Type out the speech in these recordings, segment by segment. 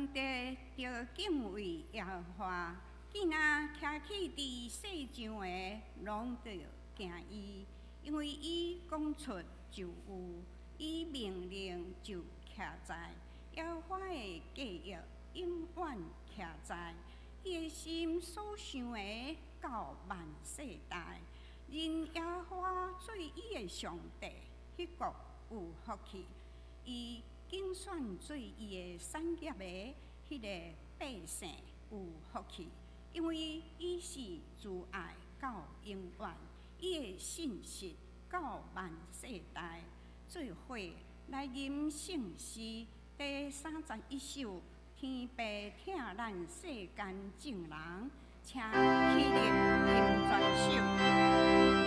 難得著敬畏耶和華，囝仔徛起佇世上的，攏著驚伊，因為伊講出就有，伊命令就徛在。耶和華的計約永遠徛在，伊的心所想的到萬世代。認耶和華做伊的上帝，彼國有福氣。伊揀選做伊的產業的彼个百姓有福氣，因為伊是慈愛到永遠，伊的信實到萬世代。做伙來吟聖詩第31首，天父疼咱世間眾人，請起立吟全首。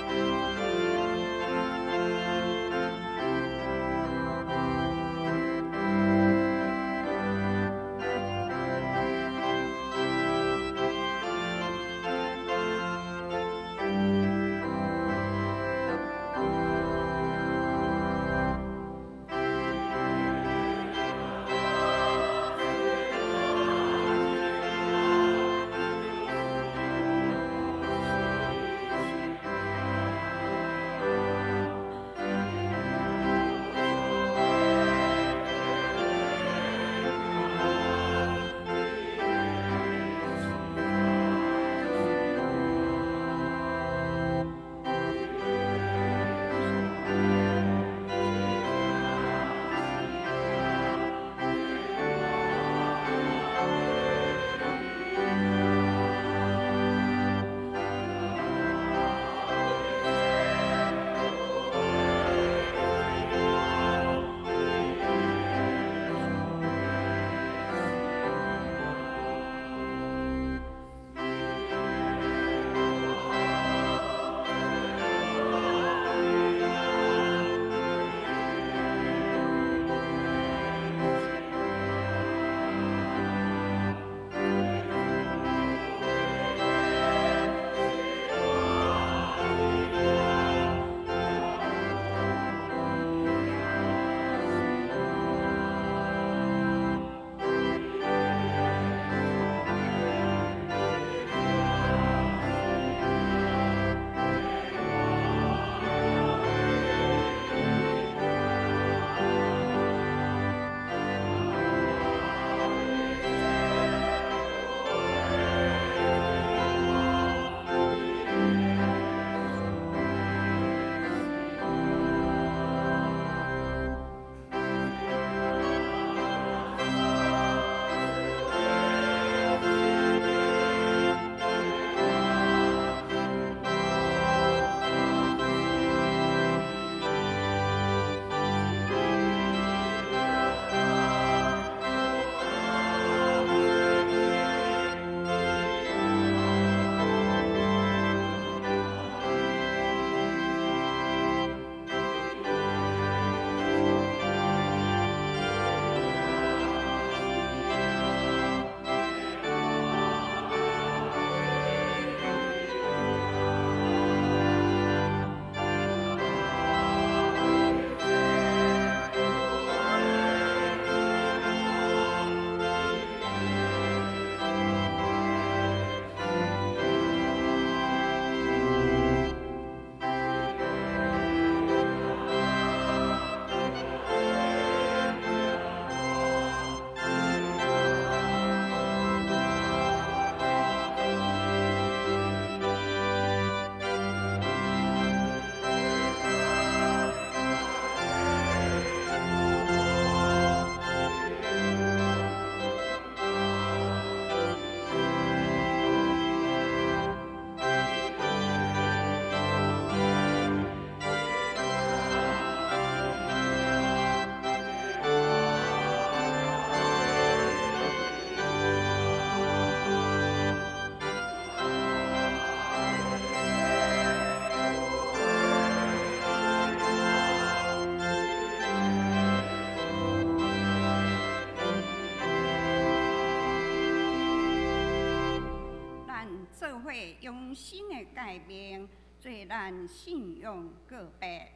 做伙用新的誡命做咱信仰告白。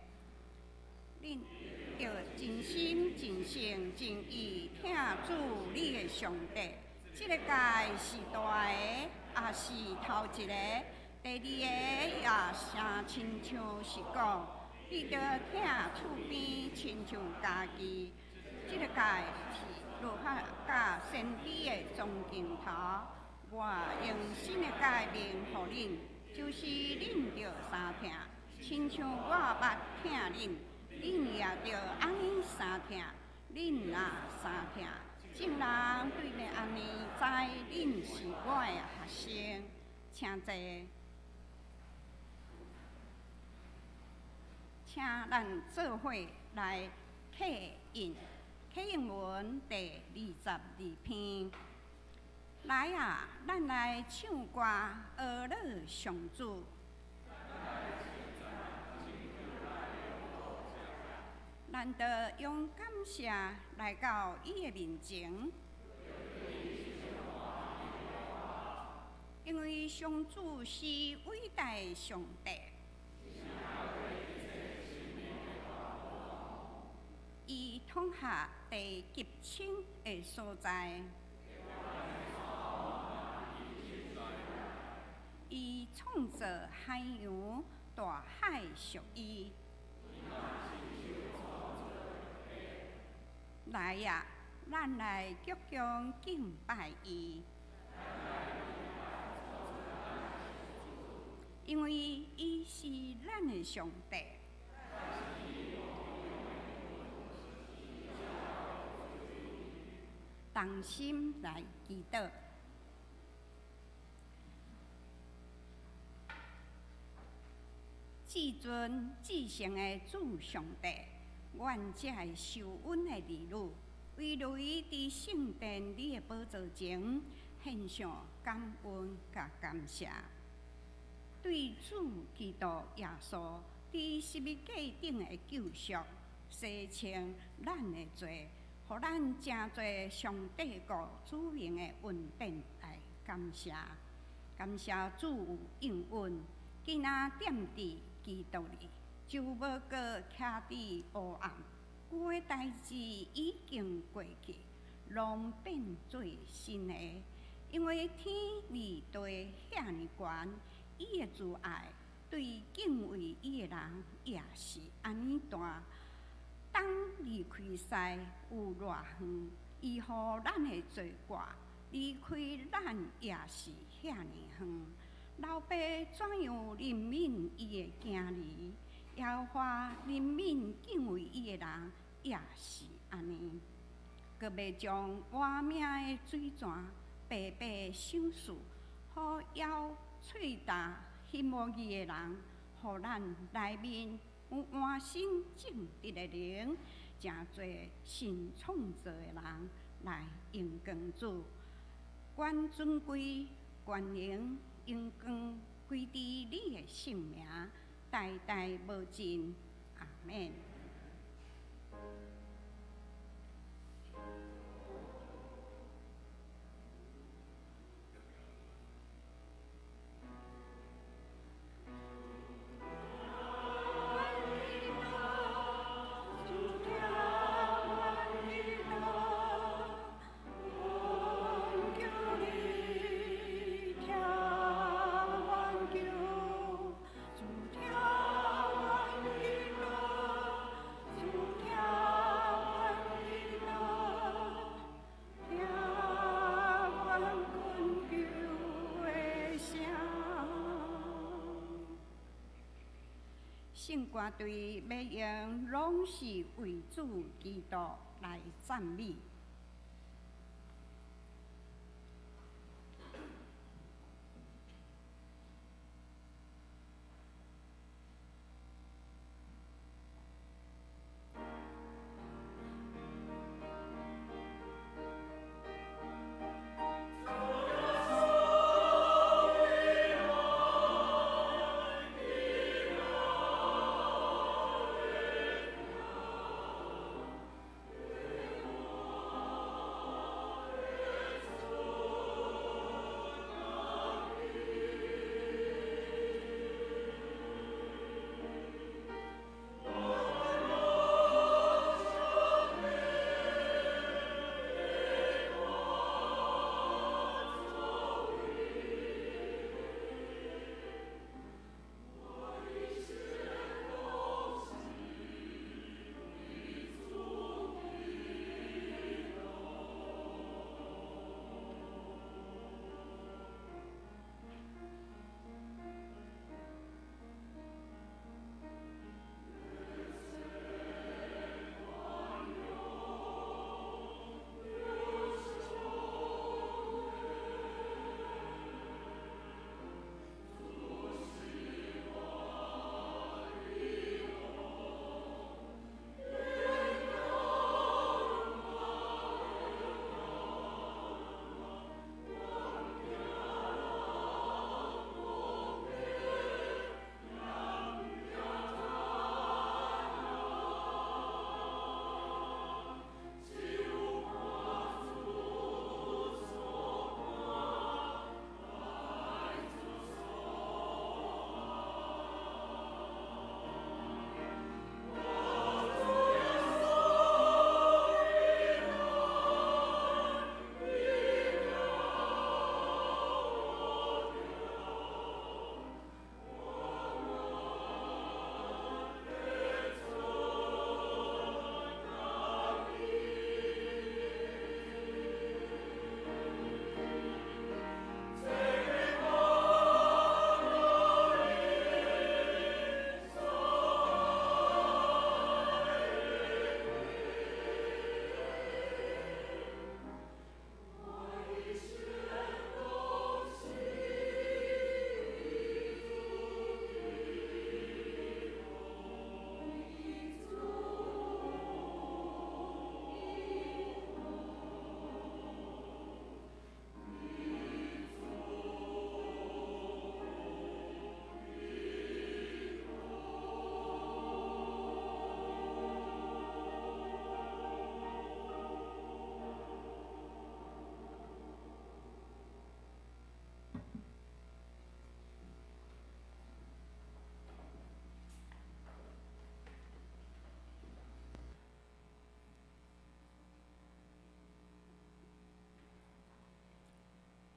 恁著盡心盡心盡意疼主你的上帝。這个誡是大的，也是頭一个。第二个也誠親像是講，你著疼厝邊親像家己。這个誡是律法佮先知的總鏡頭。我用新的誡命予恁，就是恁著相疼，親像我捌疼恁，恁也著按呢相疼。恁若相疼，眾人對欲按呢知恁是我的學生。請坐。請咱做伙來刻印，刻印文第22篇。來啊，咱來唱歌，呵咾上主。咱著用感謝來到伊的面前，因為上主是偉大的上帝，伊統轄地極深的所在，伊創造海洋，大海屬伊。來啊，咱來鞠躬敬拜伊，因為伊是咱的上帝。同心來祈禱。至尊至聖的主上帝，阮這个受阮的兒女，為著伊佇聖殿你的寶座前獻上感恩佮感謝。對主基督耶穌佇十字架頂的救贖，洗清咱的罪，予咱成做上帝國子民的恩典來感謝。感謝主有應允，囝仔踮佇基督裡，就無閣徛佇黑暗，舊的代誌已經過去，攏變做新的。因為天離地遐爾懸，伊的慈愛對敬畏伊的人也是按呢大。當離開世有偌遠，伊予咱的罪過離開咱也是遐爾遠。老爸怎樣憐憫伊的囝兒，耶和華憐憫敬畏伊的人也是按呢。閣袂將活命的水泉白白賞賜，予枵喙焦彼無義的人，予咱內面有換新正直的靈，成做新創造的人來榮光主。願尊貴、權能、榮光歸佇你的聖名，代代無盡。阿們。聖歌隊欲用攏是為主基督來讚美。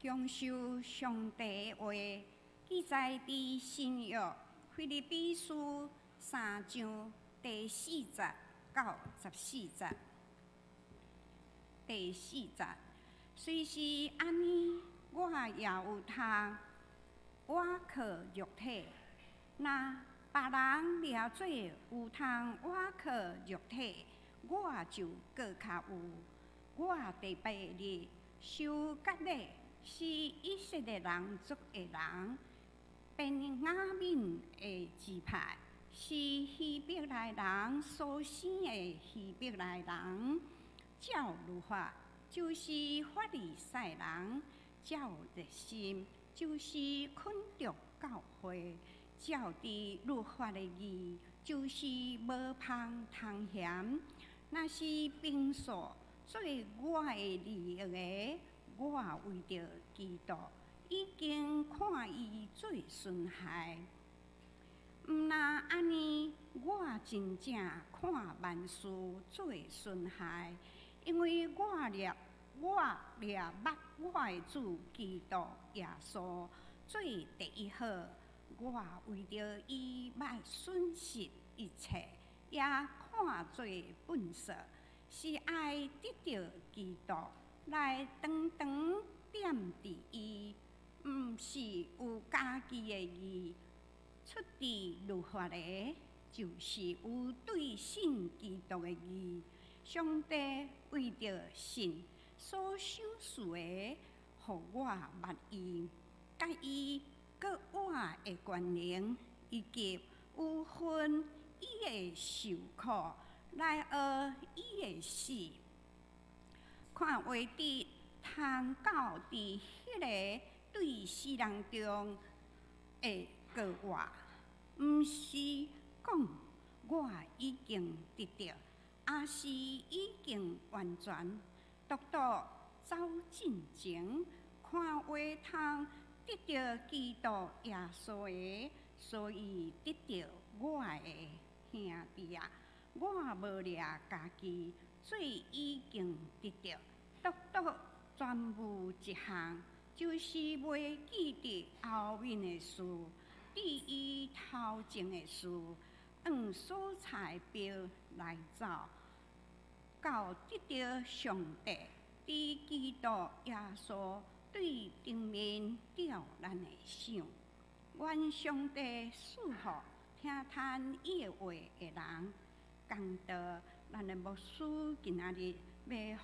享受上帝的話，記載佇新約腓立比書三章第四節到十四節。第四節，雖是按呢，我也有通倚靠肉體。若別人掠做有通倚靠肉體，我就閣較有。我第八日受割禮，是以色列人族的人，便雅憫的支派，是希伯來人所生的希伯來人。照律法就是法利賽人，照熱心就是捆綁教會，照佇律法的義就是無芳通嫌。若是平素做我的利益的，我為著基督已經看伊做損害。毋但按呢，我真正看萬事做損害，因為我掠捌我的主基督耶穌做第一好，我為著伊捌損失一切，也看做糞掃，是愛得著基督來當當踮佇伊，毋是有家己的義，出自律法的，就是有對信基督的義。上帝為著信所賞賜的，予我捌伊，佮伊閣我的權能，以及有份伊的受苦，來學伊的死。看會得通到佇彼个對死人中的過活，毋是講我已經得著，抑是已經完全，獨獨走進前，看話通得著基督耶穌的，所以得著我的兄弟啊！我無掠家己做已經得著，獨獨專無一項，就是袂記得後面的事，佇伊頭前的事，按所差的標來走，到得著上帝佇基督耶穌對頂面吊咱的賞。願上帝賜福聽傳伊的話的人，講道咱的牧師今仔日欲予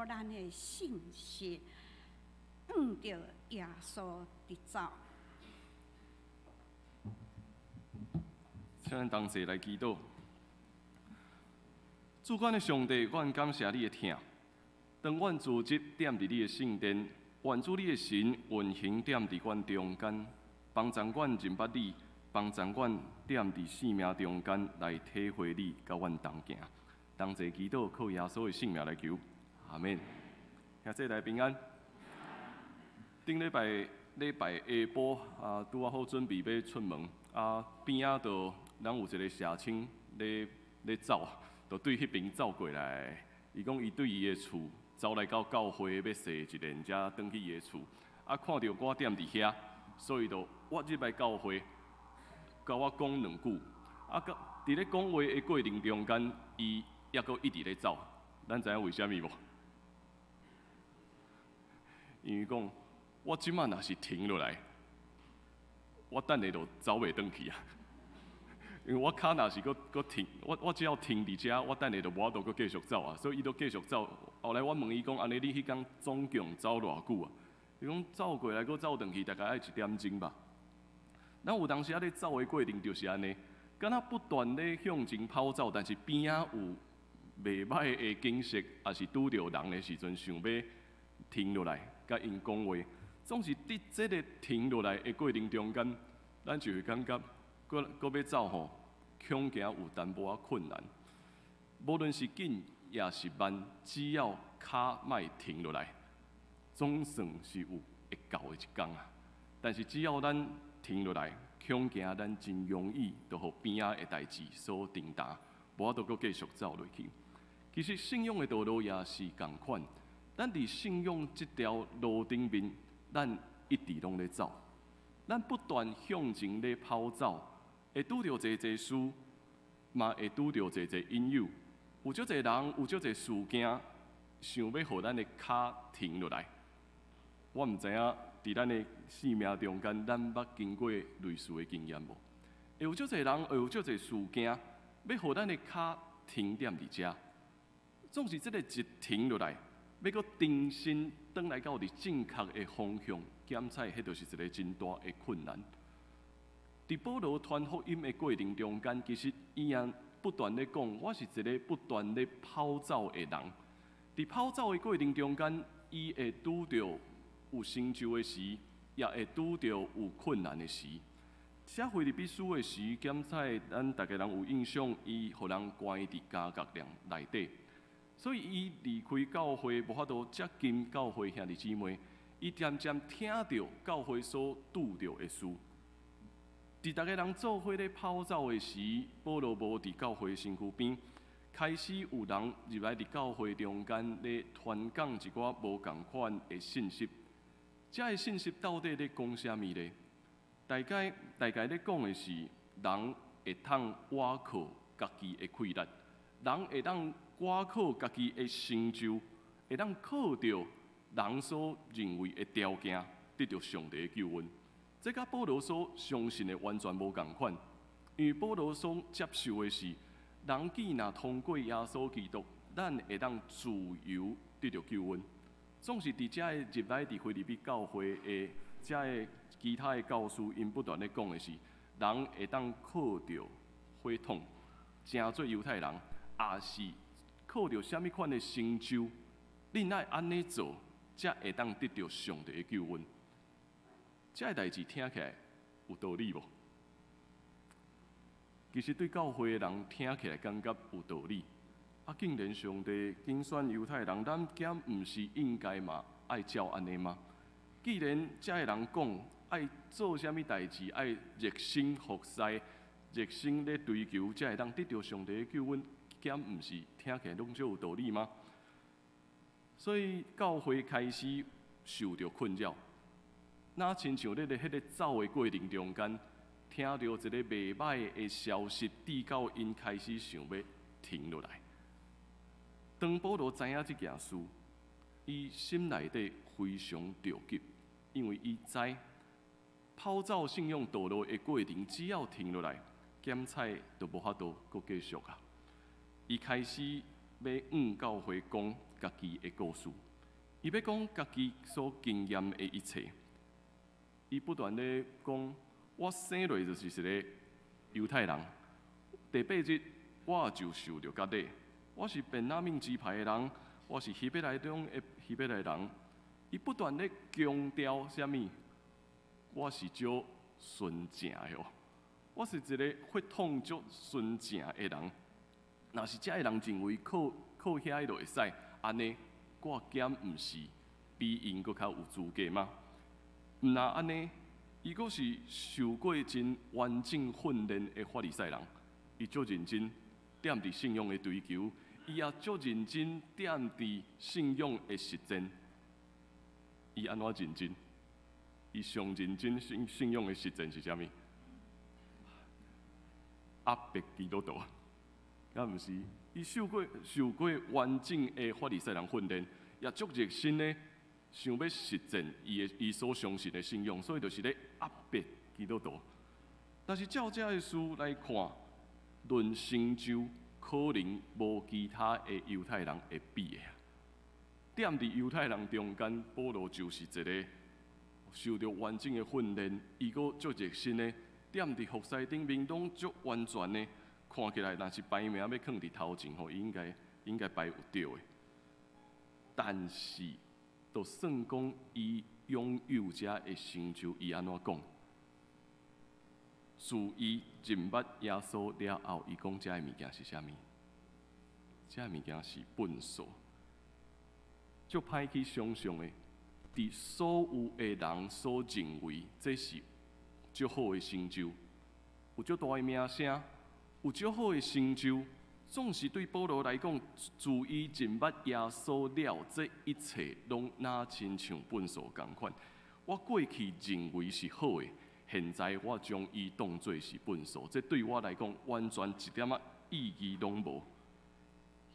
咱的信息，向著耶穌直走。請咱同齊來祈禱。主阮的上帝，阮感謝你的疼。當阮聚集踮佇你的聖殿，願主你的神運行踮佇阮中間，幫助阮認捌你，幫助阮踮佇生命中間來體會你，佮阮同行。同齊祈禱，靠耶穌的聖名來求，阿們。兄弟來平安。頂禮拜禮拜下晡啊，拄仔好準備欲出門啊，邊仔就咱有一個社青咧咧走，就對彼爿走過來。伊講伊對伊的厝走來到教會欲踅一輪，才轉去伊的厝。啊，看著我踮佇遐，所以就我入來教會，佮我講兩句。啊，佮佇咧講話的過程中間，伊猶閣一直咧走。咱知影為啥物無？因為講，我這馬若是停落來，我等下就走袂轉去啊！因為我跤若是閣閣停，我只要停佇遮，我等下就無法度閣繼續走啊！所以伊都繼續走。後來我問伊講：按呢你彼工總共走偌久啊？伊講走過來閣走轉去，大概愛一點鐘吧。咱有當時仔咧走的過程就是按呢，敢若不斷咧向前跑走，但是邊仔有袂䆀的景色，抑是拄著人的時陣，想欲停落來，佮𪜶講話。總是佇這个停落來的過程中間，咱就會感覺，閣閣欲走吼，恐驚有淡薄仔困難。無論是緊抑是慢，只要跤莫停落來，總算是有會到的一工啊。但是只要咱停落來，恐驚咱真容易就予邊仔的代誌所重擔，無法度閣繼續走落去。其實信仰的道路也是仝款，咱佇信仰這條路頂面，咱一直攏咧走，咱不斷向前咧跑走，會拄著濟濟事，嘛會拄著濟濟引誘。有足濟人，有足濟事件，想欲予咱的跤停落來。我毋知影佇咱的生命中間，咱捌經過類似的經驗無？會有足濟人，會有足濟事件，欲予咱的跤停踮佇遮。總是這个一停落來，欲閣重新轉來到佇正確的方向，檢採，彼就是一个真大的困難。佇保羅傳福音的過程中間，其實伊也不斷咧講，我是一个不斷咧跑走的人。佇跑走的過程中間，伊會拄著有成就的時，也會拄著有困難的時。寫腓立比書的時，檢採咱逐家人有印象，伊予人關佇監獄內底，所以伊離開教會，無法度接近教會兄弟姊妹。伊漸漸聽著教會所拄著的事。佇逐家人做伙咧跑走的時，保羅無佇教會身軀邊，開始有人入來佇教會中間咧傳講一寡無仝款的信息。這个信息到底咧講啥物咧？大概大概咧講的是，人會通倚靠家己的氣力，人會當倚靠家己的成就，會當靠著人所認為的條件，得著上帝的救恩。這佮保羅所相信的完全無仝款，因為保羅所接受的是，人既若通過耶穌基督，咱會當自由得著救恩。總是佇遮个入來佇腓立比教會的遮个其他的教師，𪜶不斷咧講的是，人會當靠著血統，成做猶太人，抑是靠著啥物款的成就，恁愛按呢做，才會當得著上帝的救恩。這个代誌聽起來有道理無？其實對教會的人聽起來感覺有道理。啊，既然上帝揀選猶太人，咱敢毋是應該嘛愛照按呢嗎？既然遮个人講愛做啥物代誌，愛熱心服侍，熱心咧追求，才會當得著上帝的救恩，敢毋是聽起來攏足有道理嗎？所以教會開始受著困擾，若親像咧咧彼个走的過程中間，聽著一个袂䆀的消息，直到𪜶開始想欲停落來。當保羅知影這件事，伊心內底非常著急，因為伊知跑走信仰道路的過程，只要停落來，檢採就無法度閣繼續啊。伊開始欲向教會講家己的故事，伊欲講家己所經驗的一切。伊不斷咧講，我生落就是一个猶太人，第八日我就受著割禮。我是便雅憫支派的人，我是希伯來中的希伯來人。伊不斷咧強調啥物？我是足純正的哦，我是一个血統足純正的人。若是遮个人認為靠靠遐就會使，按呢，我敢毋是比𪜶閣較有資格嗎？毋若按呢，伊閣是受過真完整訓練的法利賽人，伊足認真踮佇信仰的追求，伊也足認真踮佇信仰的實踐。伊按怎認真？伊上認真信信仰的實踐是啥物？壓迫基督徒，敢毋是？伊受過完整的法利賽人訓練，也足熱心的想欲實踐伊的伊所相信的信仰，所以就是咧壓迫基督徒。但是照這个事來看，論成就，可能無其他的猶太人會比的。踮佇猶太人中間，保羅就是一个受著完整的訓練，伊閣足熱心的，踮佇服侍頂面攏足完全的，看起來若是排名欲囥佇頭前吼，伊應該排有著的。但是，就算講伊擁有這个成就，伊按怎講？自伊認捌耶穌了後，伊講這个物件是啥物？這个物件是糞掃。足歹去想象的，佇所有的人所認為這是足好的成就，有足大的名聲，有足好的成就，總是對保羅來講，自伊認捌耶穌了，這一切攏若親像糞掃仝款。我過去認為是好的，現在我將伊當做是糞埽，這對我來講完全一點仔意義攏無。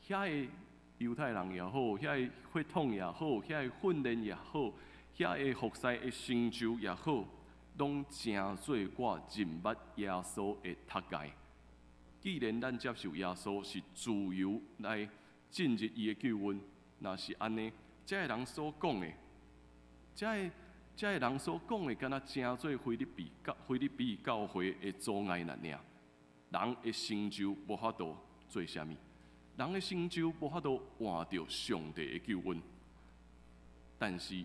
遐个猶太人也好，遐个血統也好，遐个訓練也好，遐个服侍的成就也好，攏成做我認捌耶穌的窒礙。既然咱接受耶穌是自由來進入伊的救恩，若是按呢，這个人所講的，這个人所講的，敢若成做腓立比教會的阻礙爾爾。人的成就無法度做啥物，人的成就無法度換著上帝的救恩。但是，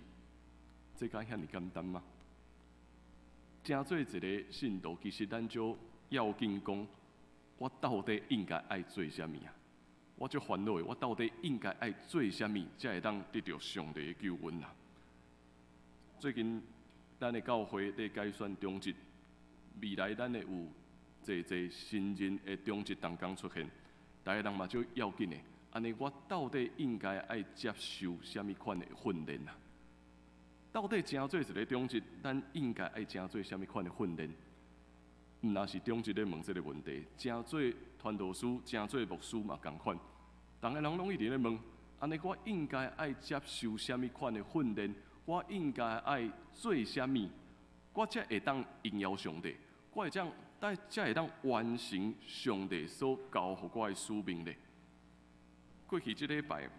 這敢遐爾簡單嗎？成做一个信徒，其實咱就要緊講，我到底應該愛做啥物啊？我足煩惱的，我到底應該愛做啥物，才會當得著上帝的救恩啊？最近，咱的教會咧改選長執，未來咱會有濟濟新人的長執同工出現，逐个人嘛足要緊的。按呢，我到底應該愛接受啥物款的訓練啊？到底成做一个長執，咱應該愛成做啥物款的訓練？毋但是長執咧問這個問題，成做傳道師、成做牧師嘛仝款。逐个人攏一直咧問，按呢，我應該愛接受啥物款的訓練？我應該愛做啥物？我才會當榮耀上帝，我會將才會當完成上帝所交予我的使命咧。過去這禮拜，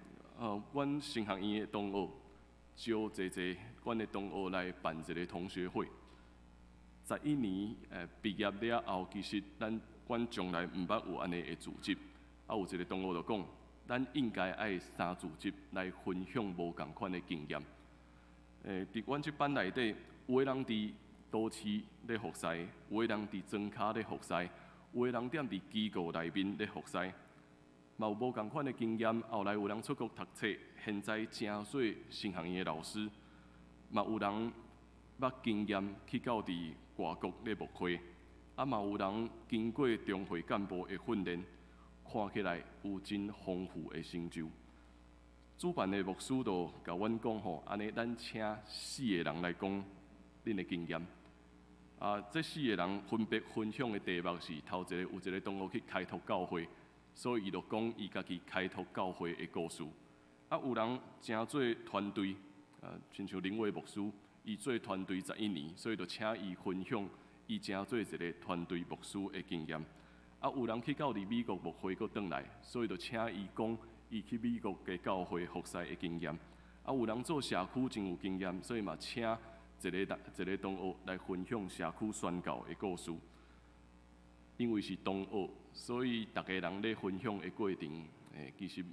阮神學院的同學招濟濟阮的同學來辦一個同學會。11年畢業了後，其實咱阮從來毋捌有按呢的組織。啊，有一個同學就講，咱應該愛三組織來分享無仝款的經驗。佇阮這班內底，有的人佇都市咧服侍，有的人佇莊跤咧服侍，有的人踮佇機構內面咧服侍，嘛有無仝款的經驗。後來有人出國讀冊，現在成做神學院的老師，嘛有人捌經驗去到佇外國咧牧會，啊嘛有人經過中會幹部的訓練，看起來有真豐富的成就。主辦的牧師就共阮講吼，按呢咱請四個人來講恁的經驗。啊，這四個人分別分享的題目是：頭一个有一個同學去開拓教會，所以伊就講伊家己開拓教會的故事。啊，有人成做團隊，啊，親像林偉牧師，伊做團隊十一年，所以就請伊分享伊成做一个團隊牧師的經驗。啊，有人去到佇美國牧會閣轉來，所以就請伊講伊去美國的教會服侍的經驗。啊，有人做社區真有經驗，所以嘛請一个一个同學來分享社區宣教的故事。因為是同學，所以逐个人咧分享的過程，其實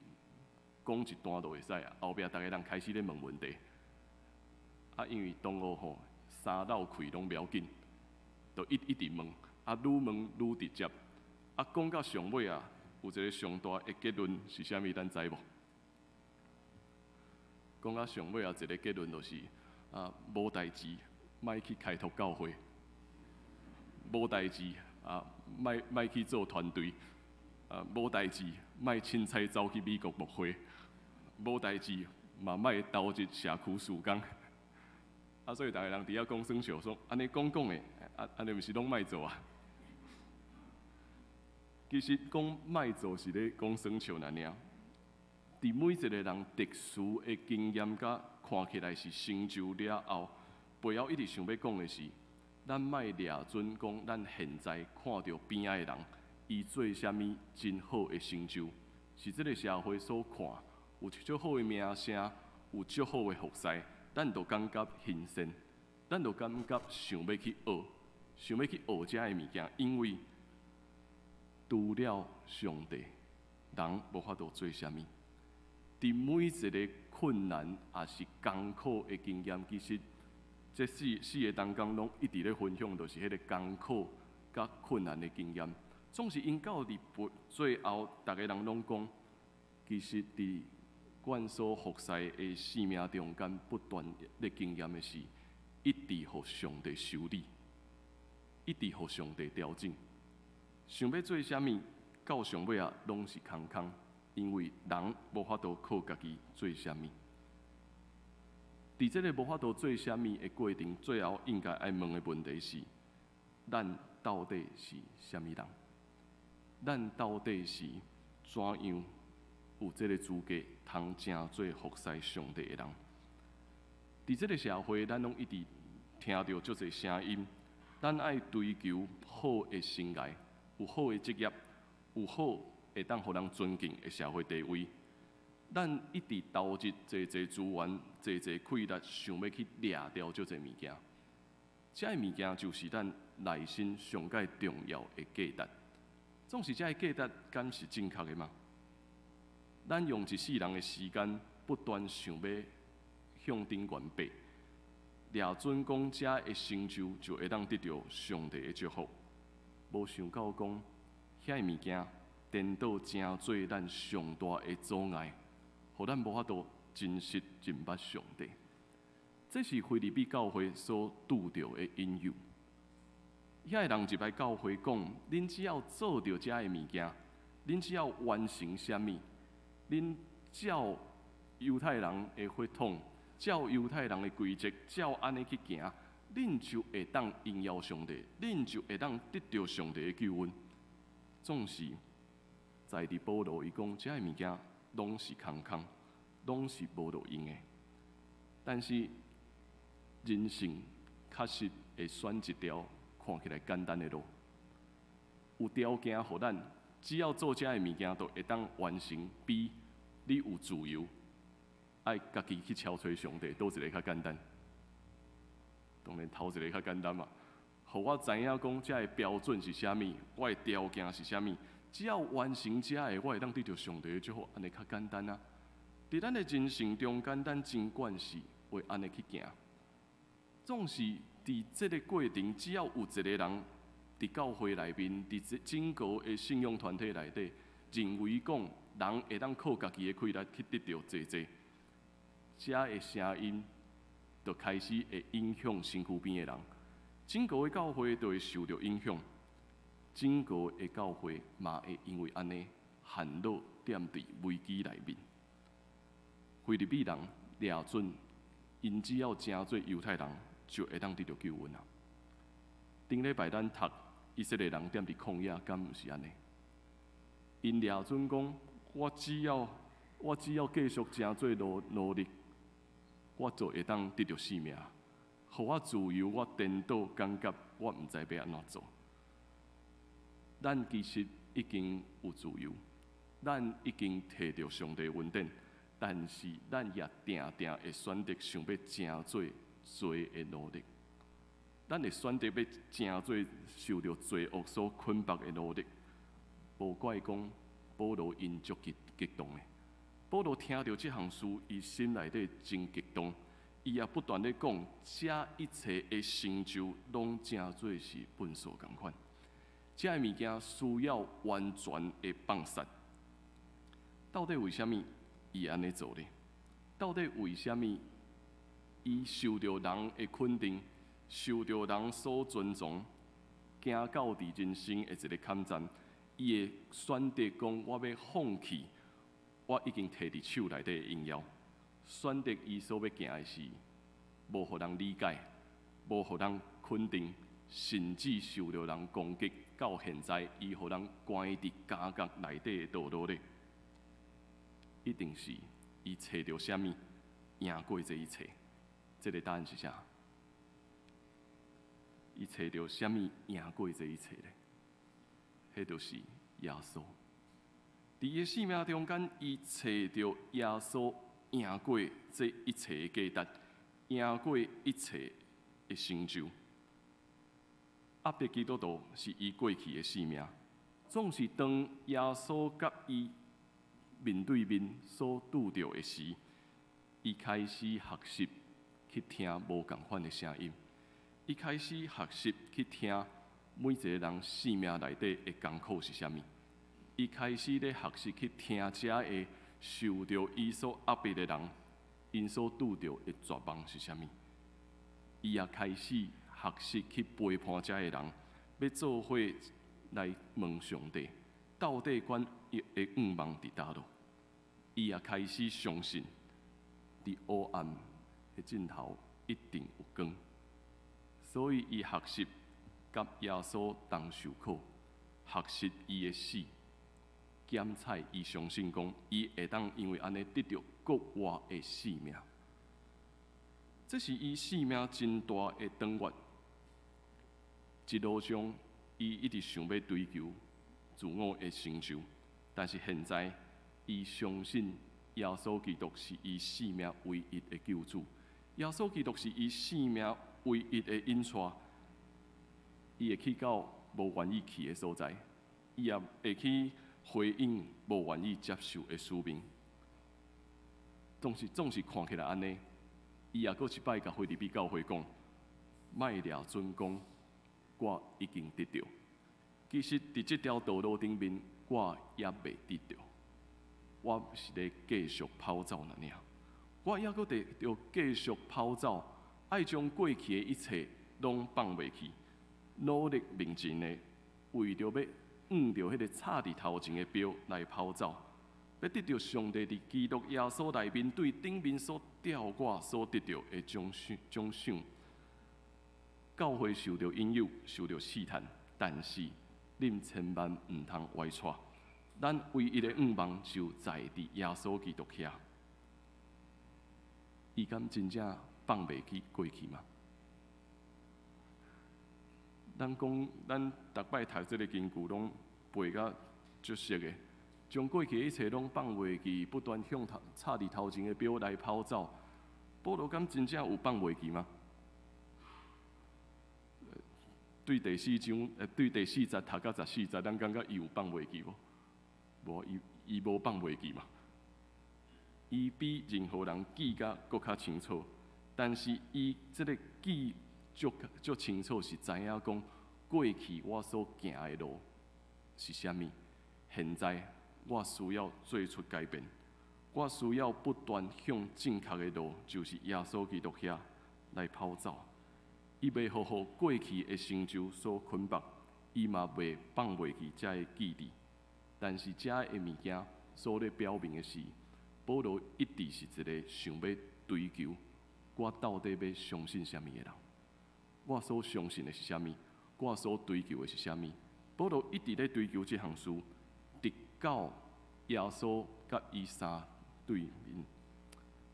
講一段就會使啊。後壁逐个人開始咧問問題。啊，因為同學吼三漏氣攏袂要緊，就一直問，啊，愈問愈直接。啊，講到上尾啊，有一個上大的結論是啥物？咱知無？講到上尾啊，一個結論就是啊，無代誌，莫去開拓教會；無代誌啊，莫去做團隊；啊，無代誌，莫凊彩走去美國牧會；無代誌，嘛莫投入社區事工。啊，所以逐个人佇遐講耍笑，說按呢講講的，啊，按呢毋是攏莫做啊？其實講莫做是咧講耍笑爾爾。佇每一個人特殊的經驗佮看起來是成就了後，背後一直想欲講的是，咱莫掠準講咱現在看著邊仔的人，伊做啥物真好的成就，是這个社會所看有足好的名聲，有足好的服侍，咱就感覺新鮮，咱就感覺想欲去學，想欲去學這的物件，因為除了上帝，人無法度做啥物。佇每一个困難抑是艱苦的經驗，其實這四個同工攏一直咧分享，就是彼个艱苦佮困難的經驗。總是𪜶到佇最後，逐个人攏講，其實佇阮所服侍的生命中間，不斷咧經驗的是，一直予上帝修理，一直予上帝調整。想欲做啥物，到上尾啊，攏是空空，因為人無法度靠家己做啥物。佇這个無法度做啥物的過程，最後應該愛問的問題是：咱到底是啥物人？咱到底是怎樣有這个資格通成做服侍上帝的人？佇這个社會，咱攏一直聽著足濟聲音，咱愛追求好的生涯，有好的職業，有好會當予人尊敬的社會地位。咱一直投入濟濟資源、濟濟氣力，想欲去掠著足濟物件。這个物件就是咱內心上蓋重要的價值。總是這个價值，敢是正確的嗎？咱用一世人的時間，不斷想欲向頂懸爬，掠準講這个成就就會當得著上帝的祝福。無想到講，遐个物件顛倒成做咱上大的阻礙，予咱無法度真實認捌上帝。這是腓立比教會所拄著的引誘。遐个人入來教會講：恁只要做著這个物件，恁只要完成啥物，恁照猶太人的血統，照猶太人的規則，照按呢去行，恁就會當榮耀上帝，恁就會當得著上帝的救恩。總是在佇保羅伊講，這个物件攏是空空，攏是無路用的。但是人性確實會選一條看起來簡單的路，有條件予咱，只要做這个物件，就會當完成，比你有自由愛家己去敲揣上帝，佗一个較簡單？當然頭一个較簡單嘛。予我知影講，這个標準是啥物，我的條件是啥物，只要完成這个，我會當得著上帝的祝福，按呢較簡單啊。佇咱的人生中間，咱真慣勢會按呢去行，總是佇這个過程，只要有一個人佇教會內面，佇這整個的信仰團體內底，認為講人會當靠家己的氣力去得著濟濟，這个聲音就開始會影響身軀邊的人，整個的教會就會受著影響，整個的教會嘛會因為按呢陷落踮佇危機內面。腓立比人掠準，𪜶只要成做猶太人，就會當得著救恩啊！頂禮拜咱讀以色列人踮佇曠野，敢毋是按呢？𪜶掠準講，我只要繼續成做奴隸，我就會當得著性命。予我自由，我顛倒感覺我毋知欲按怎做。咱其實已經有自由，咱已經摕著上帝恩典，但是咱也定定會選擇想欲成做罪的奴隸。咱會選擇欲成做受著罪惡所捆綁的奴隸。無怪講保羅𪜶足激動的。保羅聽著這項事，伊心內底真激動，伊也不斷咧講，這一切的成就攏成做是糞埽仝款。這个物件需要完全的放殺。到底為啥物伊按呢做呢？到底為啥物伊受著人的肯定，受著人所尊重，行到佇人生的一个坎站，伊會選擇講我欲放棄我已經摕佇手內底的榮耀，選擇伊所欲行的是無予人理解，無予人肯定，甚至受著人攻擊，到現在伊予人關佇監獄內底的道路咧，一定是伊揣著啥物贏過這一切。這个答案是啥？伊揣著啥物贏過這一切咧？彼就是耶穌。佇伊的生命中間，伊揣著耶穌贏過這一切的價值，贏過一切的成就。壓迫基督徒是伊過去的生命，總是當耶穌佮伊面對面所拄著的時，伊開始學習去聽無仝款的聲音，伊開始學習去聽每一個人生命內底的艱苦是啥物，伊開始咧學習去聽遮个受著伊所壓迫的人，𪜶所拄著的絕望是啥物，伊也開始學習去陪伴遮個人，欲做伙來問上帝，到底阮的願望佇佗落？伊也開始相信，佇黑暗的的盡頭一定有光。所以伊學習佮耶穌同受苦，學習伊的死，兼且伊相信講，伊會當因為按呢得著復活的性命。這是伊生命真大的轉捩。一路上，伊一直想欲追求自我的成就，但是現在，伊相信耶穌基督是伊生命唯一的救主，耶穌基督是伊生命唯一的引帶。伊會去到無願意去的所在，伊也會去回應無願意接受的使命。總是看起來按呢，伊也閣一擺共腓立比教會講：莫掠準講，我已經得著。其實佇這條道路頂面，我猶未得著。我是咧繼續跑走爾爾，我猶閣得著繼續跑走，愛將過去的一切攏放袂去，努力面前的，為著欲向著彼个插佇頭前的標來跑走，欲得著上帝佇基督耶穌內面對頂面所召我所得著的獎賞。獎賞。教會受著引誘，受著試探，但是恁千萬毋通歪趖。咱唯一的向望就在佇耶穌基督遐。伊敢真正放袂記過去嗎？咱講，咱逐擺讀這个經句，攏背甲足熟的，將過去的一切攏放袂記，不斷向頭插佇頭前的標來跑走。保羅敢真正有放袂記嗎？對第四章，對第四節讀到14節，咱感覺伊有放袂記無？無，伊無放袂記嘛。伊比任何人記甲閣較清楚，但是伊這个記足足清楚，是知影講過去我所行的路是啥物，現在我需要做出改變，我需要不斷向正確的路，就是耶穌基督遐來跑走。伊袂予予過去的成就所捆綁，伊嘛袂放袂記這个記憶。但是這个物件所咧表明的是，保羅一直是一个想欲追求我到底欲相信啥物的人。我所相信的是啥物？我所追求的是啥物？保羅一直咧追求這項事，直到耶穌佮伊相對面。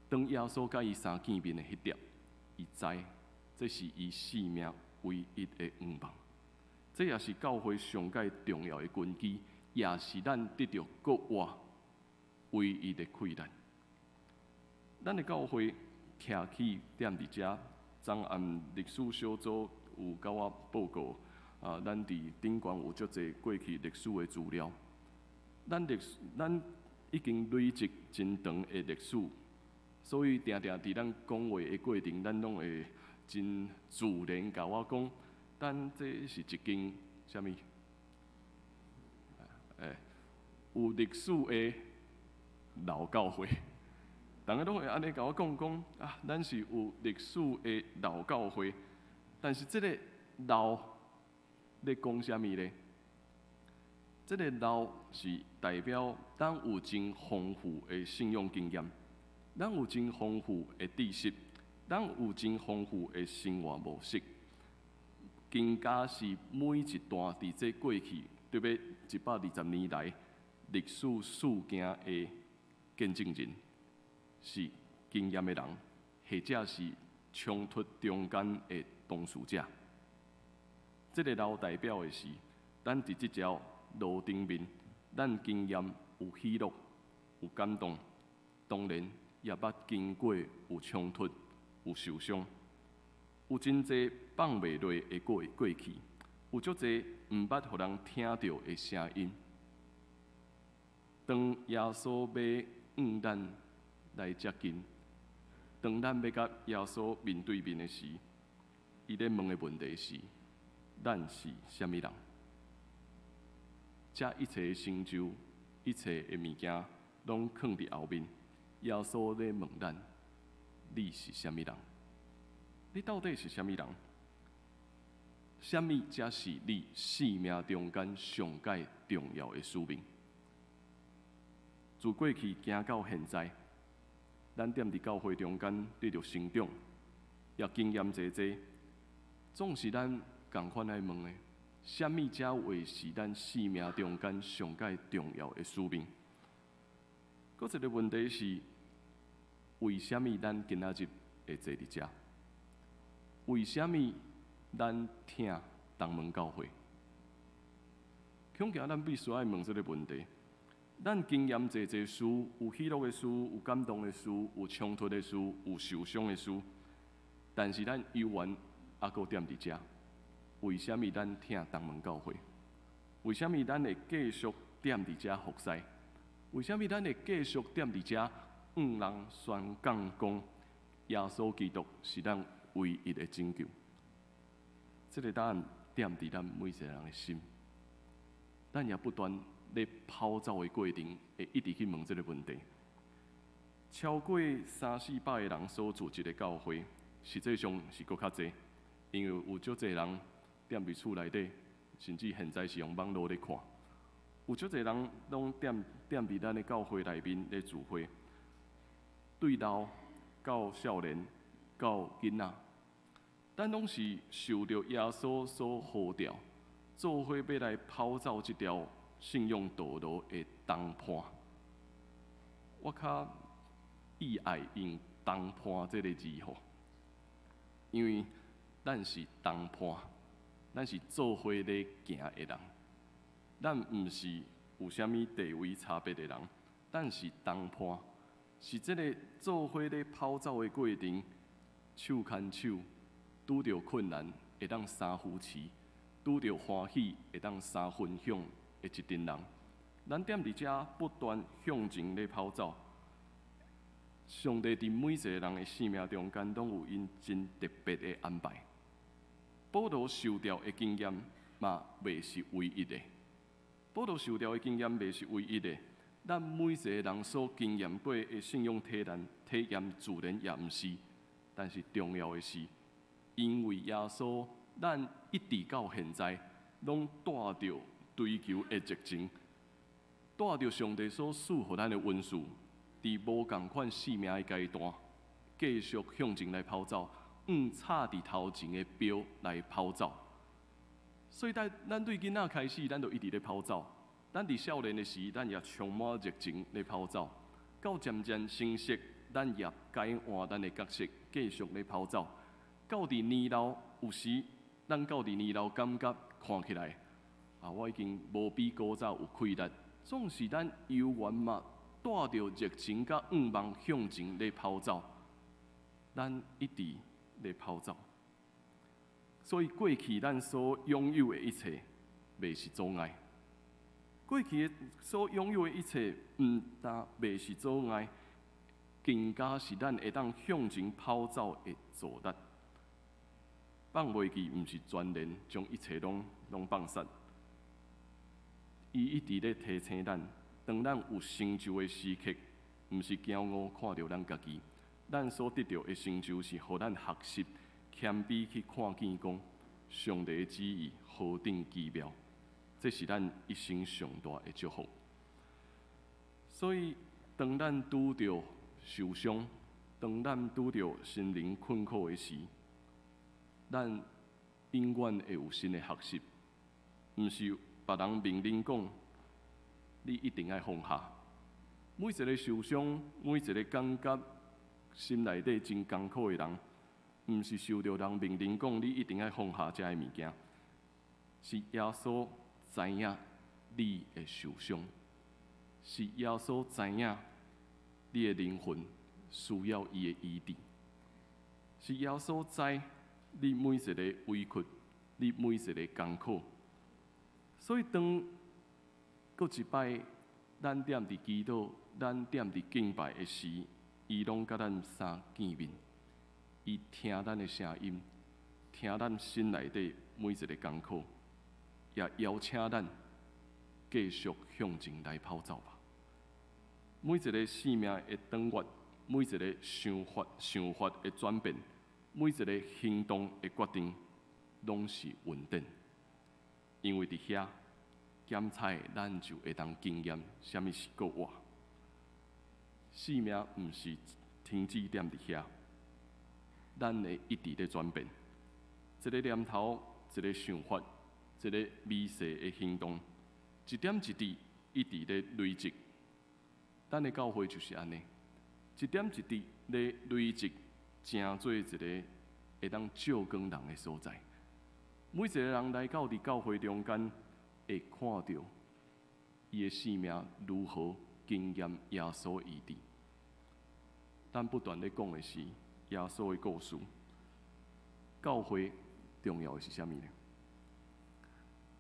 當耶穌佮伊相見面的彼粒，伊知這是伊生命唯一的向望。這也是教會上蓋重要的根基，也是咱得著復活唯一的氣力。咱的教會徛起踮佇遮，昨暗歷史小組有共我報告，啊，咱佇頂懸有足濟過去歷史的資料。咱歷史，咱已經累積真長的歷史，所以定定佇咱講話的過程，咱攏會真自然共我講，咱這是一間啥物？有歷史的老教會。逐家攏會按呢共我講講啊，咱是有歷史的老教會，但是這个老咧講啥物咧？這个老是代表咱有真豐富的信仰經驗，咱有真豐富的知識，咱有真豐富的生活模式，更加是每一段佇這過去特別120年來歷史事件的見證人，是經驗的人，或者是衝突中間的當事者。這个老代表的是，咱佇這條路頂面，咱經驗有喜樂，有感動，當然也捌經過有衝突、有受傷，有真濟放袂落的過去，有足濟毋捌予人聽著的聲音。當耶穌欲向咱來接近，當咱欲佮耶穌面對面的時，伊咧問的問題是：咱是啥物人？這一切的成就，一切的物件，攏囥佇後面。耶穌咧問咱：你是啥物人？你到底是啥物人？啥物才是你生命中間上蓋重要的使命？自過去行到現在，咱踮佇教會中間得著成長，也經驗濟濟，總是咱仝款愛問的：啥物才會是咱生命中間上蓋重要的使命？閣一個問題是，為啥物咱今仔日會坐佇遮？為啥物咱疼東門教會？恐驚咱必須愛問這個問題。咱經驗濟濟事，有喜樂的事，有感動的事，有衝突的事，有受傷的事。但是咱猶原猶閣踮佇遮。為啥物咱疼東門教會？為啥物咱會繼續踮佇遮服侍？為啥物咱會繼續踮佇遮向人宣講講耶穌基督是咱唯一的拯救？這個答案踮佇咱每一個人的心。咱也不斷咧跑走的過程，會一直去問這個問題。超過三四百个人所組織的教會，實際上是閣較濟，因為有足濟人踮佇厝內底，甚至現在是用網路咧看，有足濟人攏踮踮佇咱的教會內面咧聚會，對老到少年到囡仔，咱攏是受著耶穌所呼召，做伙欲來跑走這條信仰道路的同伴。我較意愛用同伴這個字吼，因為咱是同伴，咱是做伙咧行的人，咱毋是有啥物地位差別的人，咱是同伴，是這个做伙咧跑走的過程，手牽手，拄著困難會當相扶持，拄著歡喜會當相分享的一群人。咱踮佇遮不斷向前咧跑走，上帝佇每一個人的生命中間，攏有𪜶真特別的安排。保羅受召的經驗嘛，袂是唯一的。保羅受召的經驗袂是唯一的。咱每一個人所經驗過的信仰體驗，體驗自然也毋是。但是重要的是，因為耶穌，咱一直到現在，攏帶著追求的熱情，帶著上帝所賜予咱的恩賜，佇無仝款生命的階段，繼續向前來跑走，向插佇頭前的標來跑走。所以，咱對囡仔開始，咱就一直咧跑走。咱佇少年的時，咱也充滿熱情咧跑走。到漸漸成熟，咱也改換咱的角色，繼續咧跑走。到佇年老，有時咱到佇年老，感覺看起來啊，我已經無比古早有氣力。總是咱猶原嘛帶著熱情佮向望向前咧跑走。咱一直咧跑走。所以過去咱所擁有的一切，袂是阻礙。過去所擁有的一切，毋但袂是阻礙，更加是咱會當向前跑走的助力。放袂記，毋是全然將一切攏攏放殺。伊一直咧提醒咱，當咱有成就的時刻，毋是驕傲看著咱家己，咱所得著的成就是，予咱學習謙卑去看見講，上帝的旨意何等奇妙，這是咱一生上大的祝福。所以，當咱拄著受傷，當咱拄著心靈困苦的時，咱永遠會有新的學習，毋是別人命令講，你一定愛放下。每一个受傷，每一个感覺心內底真艱苦的人，毋是受著人命令講你一定愛放下這个物件，是耶穌知影你會受傷，是耶穌知影你的靈魂需要伊的醫治，是耶穌知你每一个委屈，你每一个艱苦。所以當閣一擺，咱踮佇祈禱，咱踮佇敬拜的時，伊攏佮咱相見面，伊聽咱的聲音，聽咱心內底每一个艱苦，也邀請咱繼續向前來跑走吧。每一个生命的轉捩，每一个想法的轉變，每一个行動的決定，攏是恩典。因為佇遐檢採，咱就會當經驗啥物是閣活。生命毋是停止踮伫遐，咱会一直咧转变。一个念头，一个想法，一个微细的行动，一点一滴，一直咧累积。咱的教会就是按呢，一点一滴咧累积，成做一个会当照光人的所在。每一个人来到伫教会中间，会看著伊的生命如何经验耶稣的医治。咱不断咧讲的是耶稣的故事。教会重要的是啥物呢？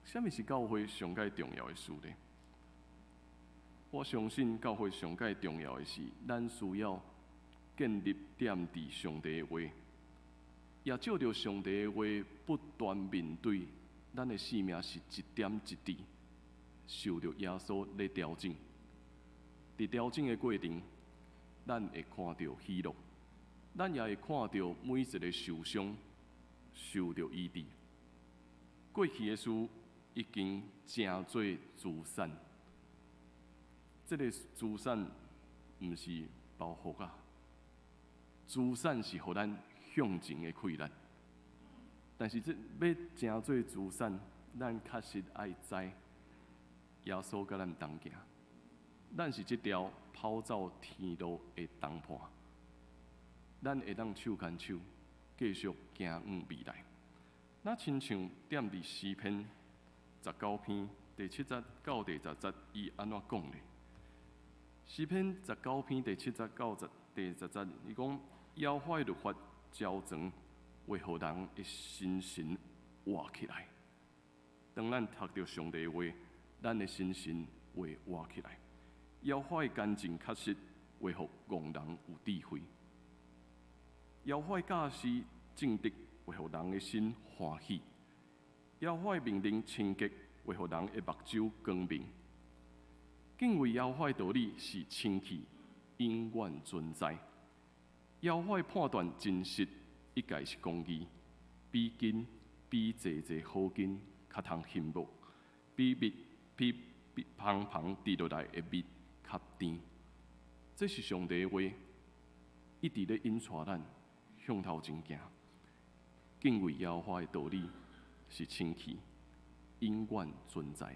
啥物是教会上盖重要的事呢？我相信教会上盖重要的是，咱需要建立踮伫上帝的话，也借著上帝的话不断面对咱的生命，是一点一滴受著耶稣咧调整。伫调整的过程，咱会看著喜乐，咱也会看著每一个受伤受著医治。过去的事已经成做资产，这个资产毋是包袱啊，资产是予咱向前的气力。但是这欲成做资产，咱确实爱知耶稣佮咱同行。咱是这条跑走天路的同伴，咱会当手牵手继续行往未来。若亲像踮伫诗篇19篇第7节到第10节，伊按怎讲呢？诗篇十九篇第7节到第10节，伊讲：耶和华的律法昭全，会予人的心神活起来。当咱读著上帝的话，咱的心神会活起来。耶和华的干净确实会予戆人有智慧。耶和华的教示正直，会予人的心欢喜。耶和华的命令清洁，会予人的目睭光明。敬畏耶和华的道理是清气，永远存在。耶和华的判断真实，一概是公义，比金比济济好金较通羡慕，比蜜比比芳芳滴落来的蜜较甜。这是上帝的话，一直咧引带咱向头前行。敬畏耶和华的道理是清气，永远存在。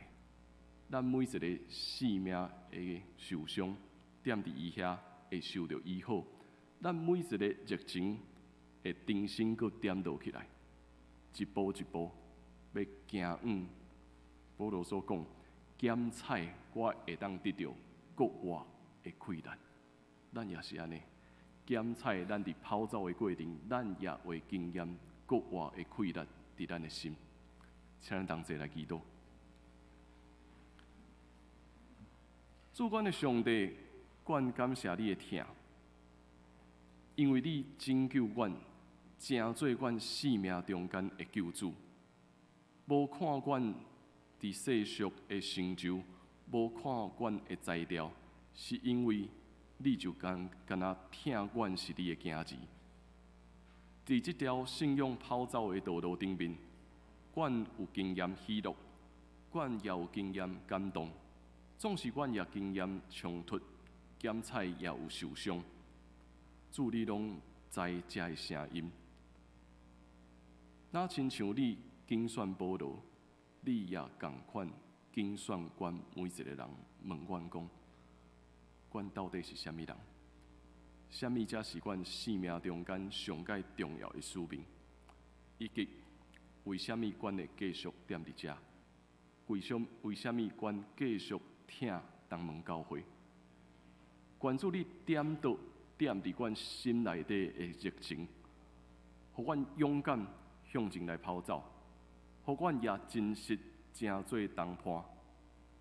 咱每一个生命的受伤，踮伫伊遐会受著医好。咱每一个热情会重新阁点落起来，一步一步欲行往。保罗所讲，减菜我会当得著复活的气力。咱也是按呢，减菜咱伫跑走的过程，咱也会经验复活的气力伫咱的心。请咱同齐来祈祷。主阮的上帝，阮感谢你的疼，因为你拯救阮，成做阮生命中间的救主。无看阮伫世俗的成就，无看阮的才调，是因为你就干焦疼阮是你的囝儿。伫这条信仰跑走的道路顶面，阮有经验喜乐，阮也有经验感动。总是阮也经验冲突，检采也有受伤。主你拢知这个声音。若亲像你拣选保罗，你也仝款拣选阮每一个人，问阮讲，阮到底是啥物人？啥物才是阮生命中间上盖重要的使命？以及为啥物阮会继续踮伫遮？为啥物阮继续疼东门教会？关注你点到踮伫阮心内底的热情，予阮勇敢向前来跑走，予阮也真实成做同伴，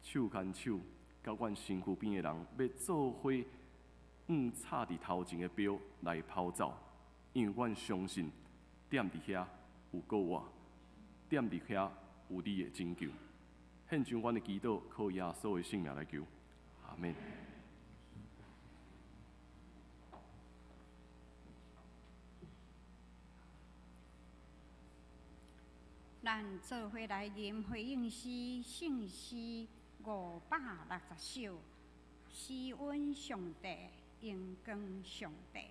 手牵手，佮阮身躯边的人，欲做伙向插伫头前的标来跑走，因为阮相信踮伫遐有阁我，踮伫遐有你的拯救。献上阮的祈祷，靠耶稣的圣名来求，阿们。咱做伙来吟回应诗，圣诗560首，施恩上帝，荣光上帝。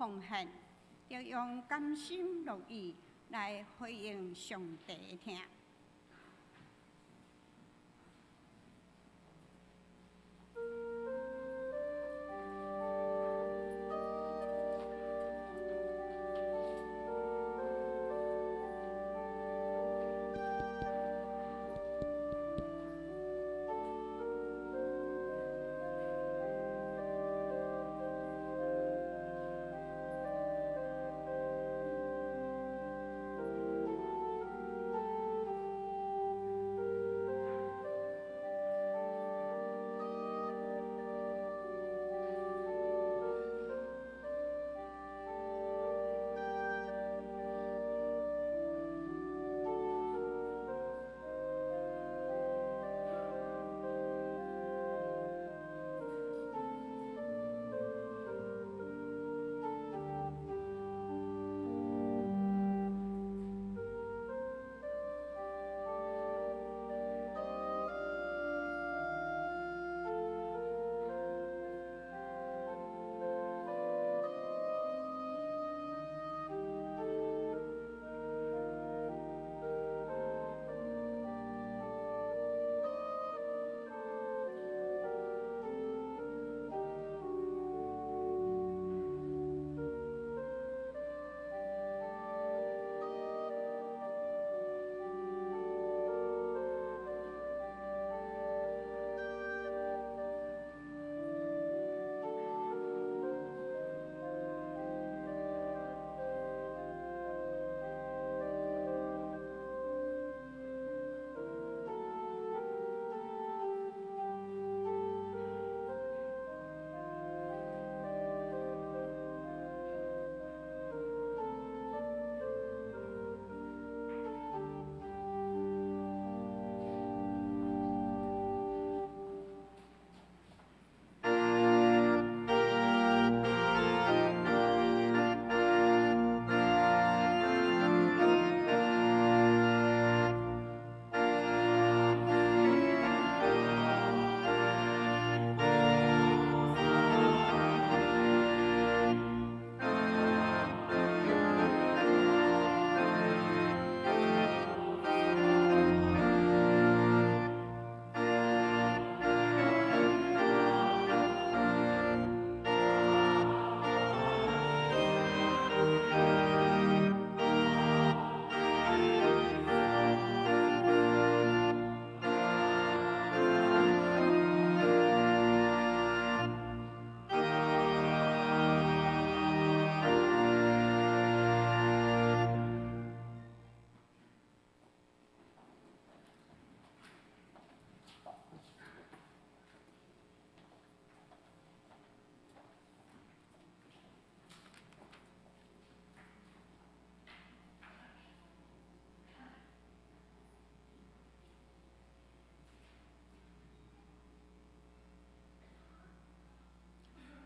奉獻，著用甘心樂意來回應上帝的疼。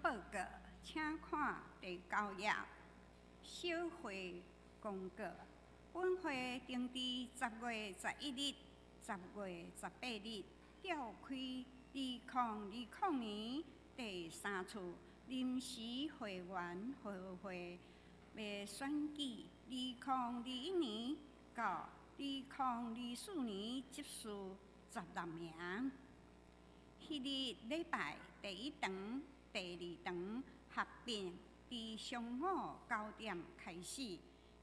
報告，請看第九頁。小會公告，本會定佇10月11日、10月18日召開2020年第三次臨時會員和會，欲選舉2021年到2024年執事16名。彼日禮拜第一堂、第二堂合併佇上午9點開始，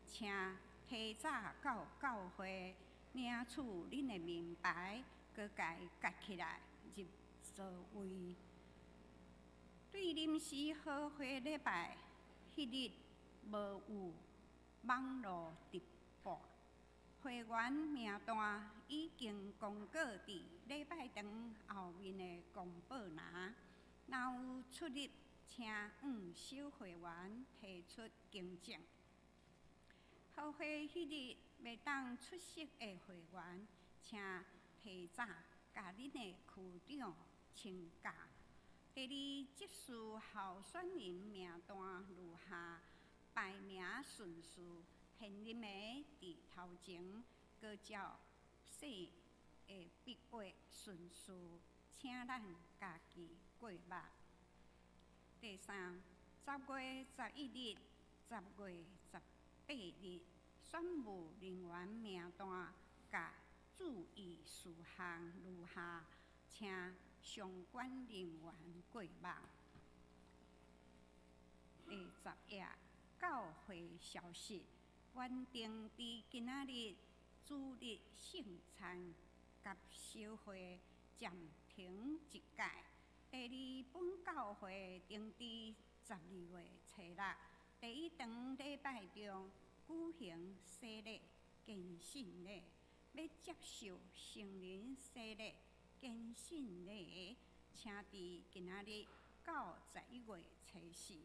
請提早到教會領取恁的名牌，閣共伊夾起來入座位。對臨時和會禮拜，彼日無有網路直播。會員名單已經公告佇禮拜堂後面的公報欄。若有出入，請向小會員提出更正。和會彼日袂當出席的會員，請提早共恁的區長請假。第二執事候選人名單如下，排名順序，現任的佇頭前，閣照姓的筆畫順序，請咱家己過目。第三，10月11日、10月18日，選務人員名單佮注意事項如下，請相關人員過目。第十頁，教會消息，原定佇今仔日主日聖餐及小會暫停一屆。第二，本教會定佇12月初六第一堂禮拜中舉行洗禮、堅信禮，欲接受成人洗禮、堅信禮的，請佇今仔日到11月初四，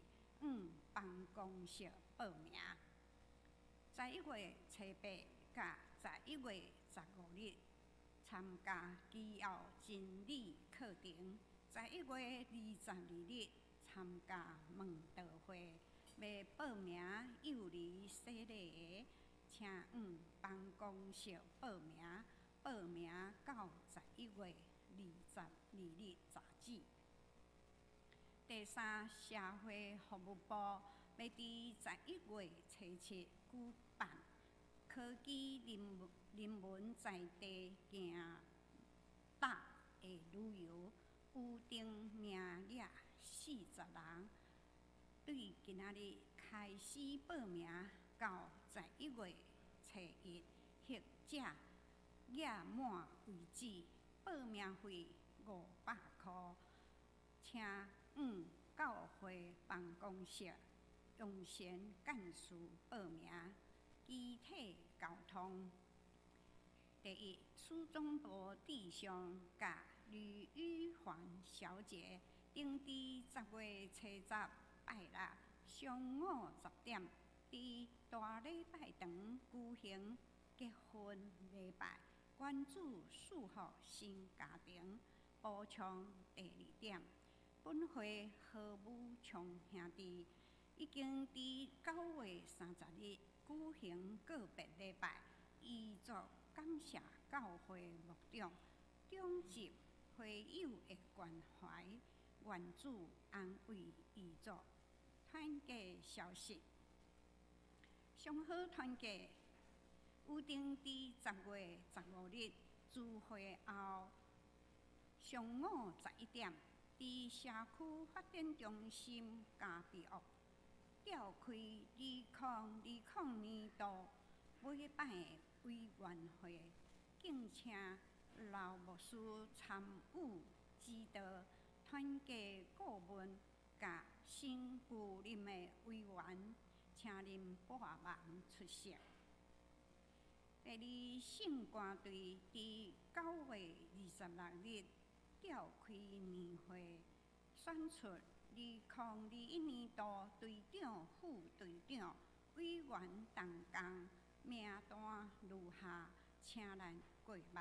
向辦公室報名。11月初八佮11月15日參加基要真理課程。11月22日參加問道會，欲報名幼兒洗禮的，請向辦公室報名，報名到11月22日截止。第三，社會服務部欲佇11月初七舉辦科技人文在地行搭的旅遊，預定名額40人，對今仔日開始報名到11月初一，或者額滿為止，報名費500箍，請向教會辦公室楊賢幹事報名。機體溝通。第一，蘇宗博弟兄佮呂玉環小姐，定佇10月初十拜六上午10點，佇大禮拜堂舉行結婚禮拜，願主賜福新家庭。補充第二點，本會何武昌兄弟已經佇9月30日舉行告別禮拜，預祝感謝教會牧長、長執會友的關懷，願主安慰遺族。團結消息，上好團結，預定佇10月15日聚會後，上午11點，佇社區發展中心咖啡屋召開2020年度尾擺的委員會，敬請劉牧師參與指導，團結顧問佮新舊任的委員，請恁撥忙出席。第二，聖歌隊佇9月26日召開年會，選出2021年度隊長、副隊長、委員同工名單如下，請咱過目。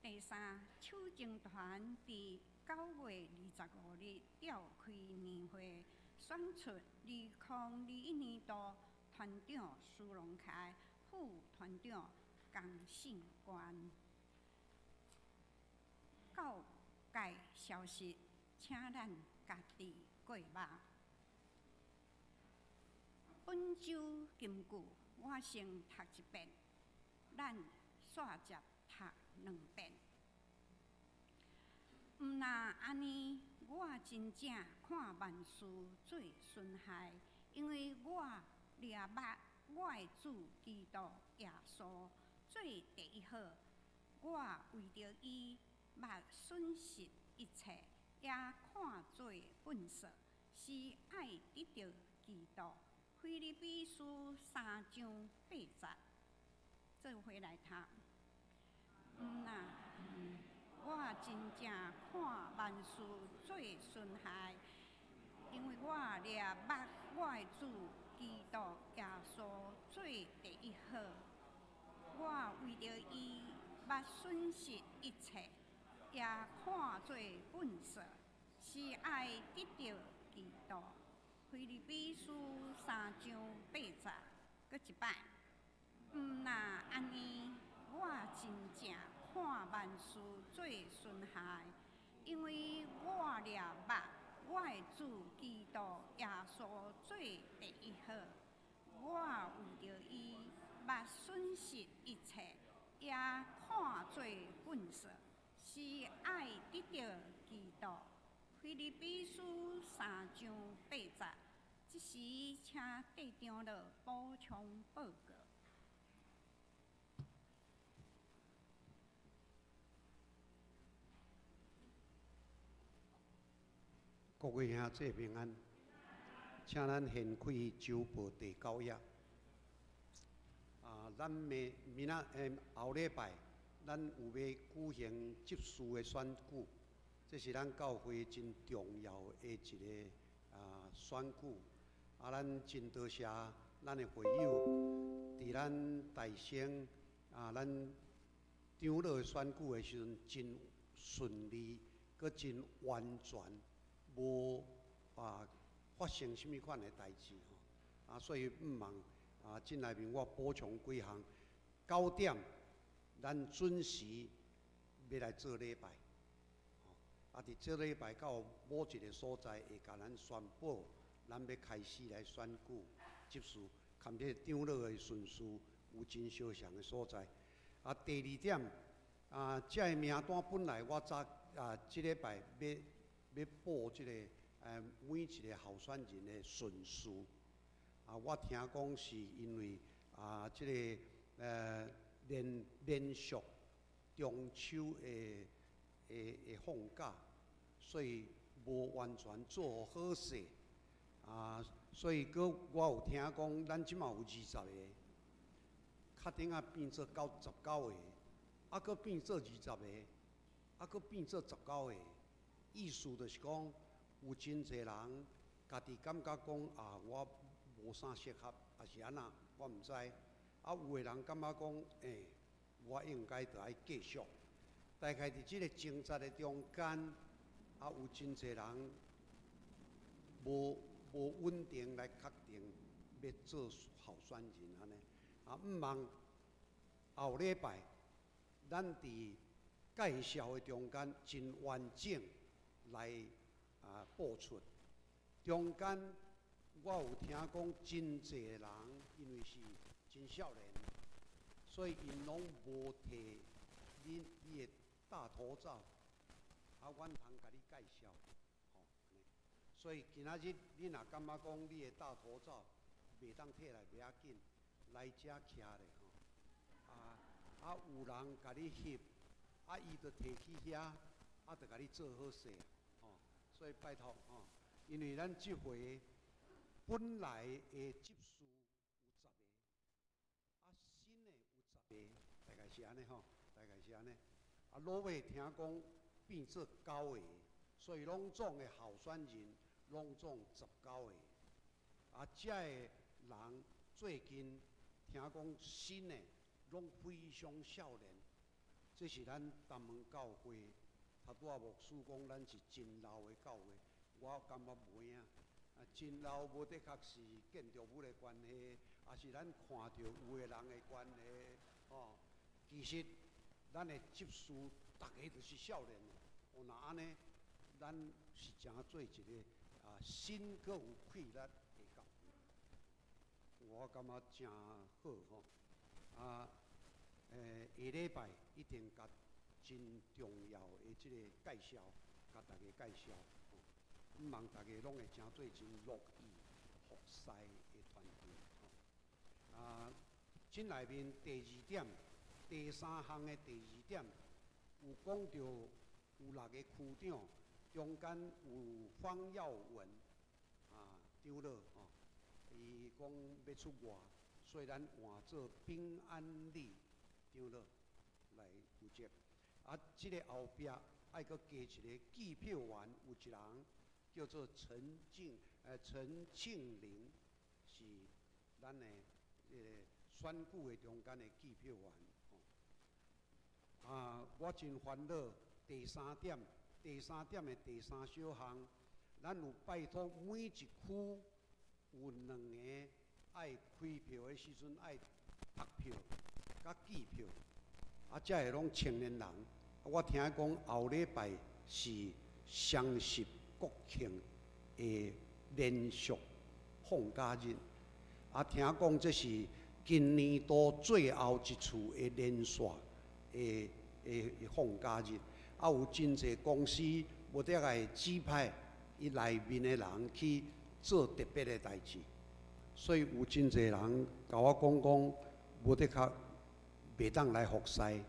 第三，手鐘團佇9月25日召開年會，選出2021年度團長蘇榮凱、副團長江信官。教界消息，請咱家己過目。本週金句，我先讀一遍，咱煞接讀兩遍。毋若按呢，我真正看萬事做損害，因為我掠目我的主基督耶穌做第一好，我為著伊，捌損失一切，也看做糞掃，是愛得著基督。腓立比書三章八節，做伙來讀。毋若，我真正看萬事做損害，因為我掠目我的主基督耶穌做第一好，我為著伊捌損失一切，也看做糞掃，是愛得著基督。腓立比書三章八節，閣一擺。毋若按呢，我真正看萬事做損害，因為我掠目我的主基督耶穌做第一好，我為著伊捌損失一切，也看做糞掃，是愛得著基督。腓立比書三章八節，這時請戴長老補充報告。各位兄弟平安，請咱掀開週報第九頁。啊，咱明明仔後禮拜，咱有欲舉行執事的選舉，這是咱教會真重要的一个選舉。啊，咱真多謝咱的會友，佇咱大聖啊，咱長老的選舉的時陣，真順利，閣真完全。無啊發生啥物款的代誌吼，啊，所以毋茫啊，這內面我補充幾項。9點，咱準時欲來做禮拜，吼，啊，佇做禮拜到某一个所在會共咱宣布，咱欲開始來選舉執事，含這個長老的順序有真相像的所在。啊，第二點，啊，這个名單本來我早啊，這禮拜欲報這个每一个候選人的順序，啊，我聽講是因為啊，這个連連續中秋的的放假，所以無完全做好勢，啊，所以閣我有聽講，咱這馬有20個，確定啊變做到19個，啊，閣變做20個，啊，閣變做19個。意思就是講，有真濟人家己感覺講啊，我無啥適合，抑是按怎，我毋知。啊，有的人感覺講，欸，我應該著愛繼續。大概佇這个掙扎的中間，啊，有真濟人無穩定來確定欲做候選人按呢。啊，毋茫後禮拜，咱佇介紹的中間真完整。來啊報出，中間我有聽講真濟人，因為是真少年，所以𪜶攏無提恁你的大頭照，啊，阮通共你介紹，吼，所以今仔日你若感覺講你的大頭照袂當提來袂要緊，來遮徛咧吼，啊啊有人共你翕，啊伊就提去遐。啊，就共你做好勢，吼，所以拜託吼，因為咱這回本來的執事有10個，啊，新的有10個，大概是按呢吼，大概是按呢。啊，落尾聽講變做9個，所以攏總的候選人攏總19個。啊，這个人最近聽講新的攏非常少年，這是咱東門教會。頭拄仔牧師講咱是真老的教會，我感覺無影。啊，真老無的確是建築物的關係，抑是咱看著有的人的關係，吼。其實咱的執事逐个都是少年的，哦，若按呢，咱是誠做一个啊新閣有氣力的教會，我感覺誠好吼。啊，下禮拜一定共真重要的這個介紹，共大家介紹。希望大家攏會誠做真樂意服侍的團隊。啊，這內面第二點，第三項的第二點，有講著有六個區長，中間有方耀文啊長老吼，伊講欲出外，所以咱換做平安里長老來負責。啊，這个後壁愛閣加一个計票員，有一人叫做陳慶齡，是咱的這个選舉的中間的計票員。啊，我真煩惱。第三點，第三點的第三小項，咱有拜託每一區有兩个愛開票的時陣愛讀票、佮計票，啊，這个攏青年人。我聽講後禮拜是雙十國慶的連續放假日，啊，聽講這是今年度最後一次的連續的放假日，啊，有真濟公司無得愛指派伊內面的人去做特別的代誌，所以有真濟人共我講講，無的確袂當來服侍。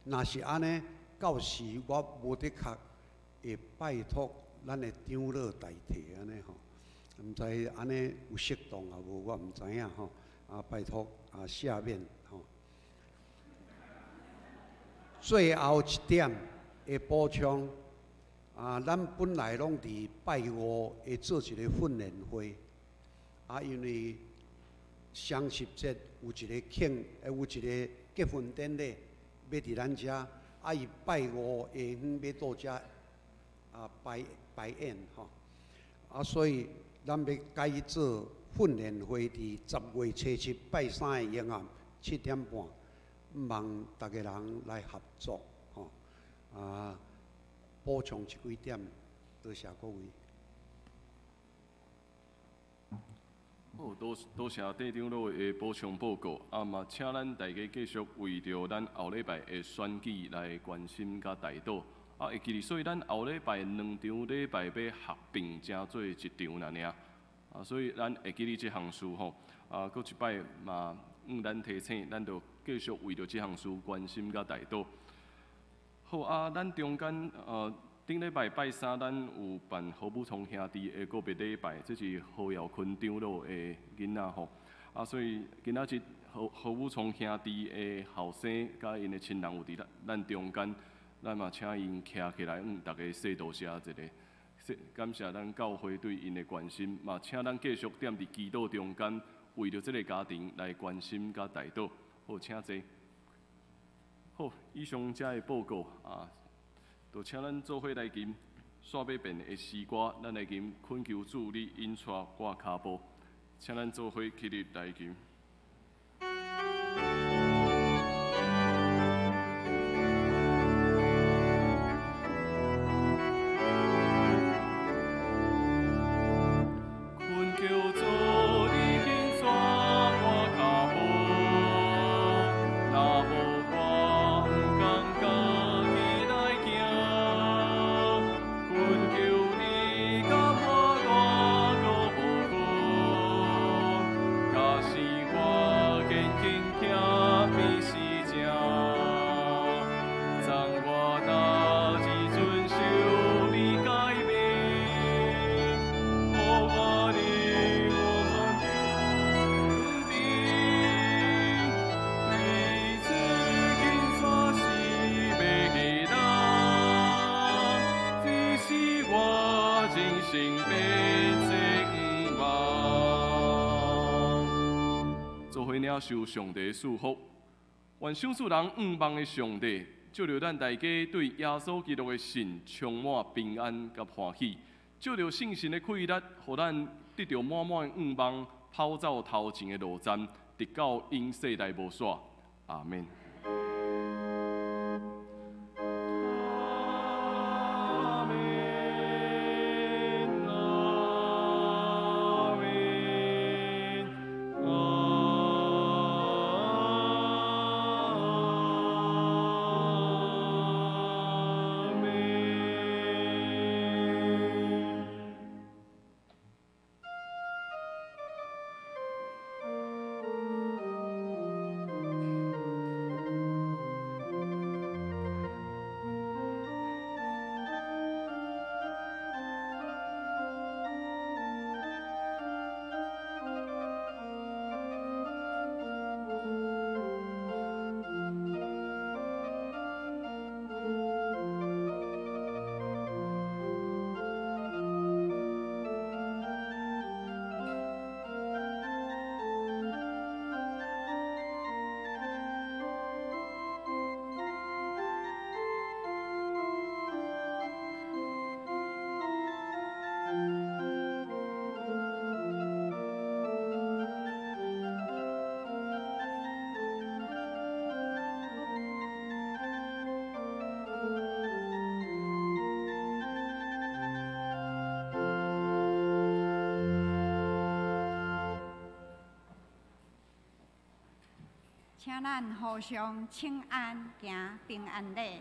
若是按呢，到時我無的確會拜託咱的長老代替按呢吼，毋知按呢有適當抑無，我毋知影吼。啊，拜託啊，赦免吼。最後一點的補充，啊，咱本來攏佇拜五會做一个訓練會，啊，因為雙十節有一个慶，有一个結婚典禮欲佇咱遮，啊，伊拜五下昏欲到遮啊擺擺演吼，啊，所以咱欲改做訓練會佇10月初7拜三的下暗7點半。望逐家人來合作，吼啊，補充這幾點，多謝各位。好，多多謝鄭長老的補充報告，啊嘛，請咱大家繼續為著咱後禮拜的選舉來關心佮代禱。啊，會記得，所以咱後禮拜兩場禮拜欲合併成做一場爾爾。啊，所以咱會記得這項事吼。啊，閣一擺嘛，咱提醒，咱著繼續為著這項事關心佮代禱。好啊，咱中間頂禮拜拜三，咱有辦何武聰兄弟的告別禮拜，這是何耀坤長老的囡仔吼。啊，所以今仔日何武聰兄弟的後生佮𪜶的親人有佇咱中間，咱嘛請𪜶徛起來，逐家說多謝一下，感謝咱教會對𪜶的關心，嘛請咱繼續踮佇祈禱中間，為著這个家庭來關心佮代禱。好，請坐。好，以上這个報告啊，就請咱做伙來吟煞欲變的詩歌，咱來吟懇求主你引帶我跤步，請咱做伙起立來吟。懇求主你緊帶我跤步，若無我毋甘家己來行。懇求你共我大閣無好，假使我堅堅徛邊是正，送我逐日遵守你誡命，予我能有對這緊煞是欲的人，這是我人生欲展望。做伙領受上帝的祝福，願賞賜人向望的上帝，借著咱大家對耶穌基督的信充滿平安佮歡喜，借著聖神的氣力，予咱得著滿滿的向望，跑走頭前的路站，直到永世代無煞。阿們。阿們，阿們，阿們。請咱互相請安，行平安禮。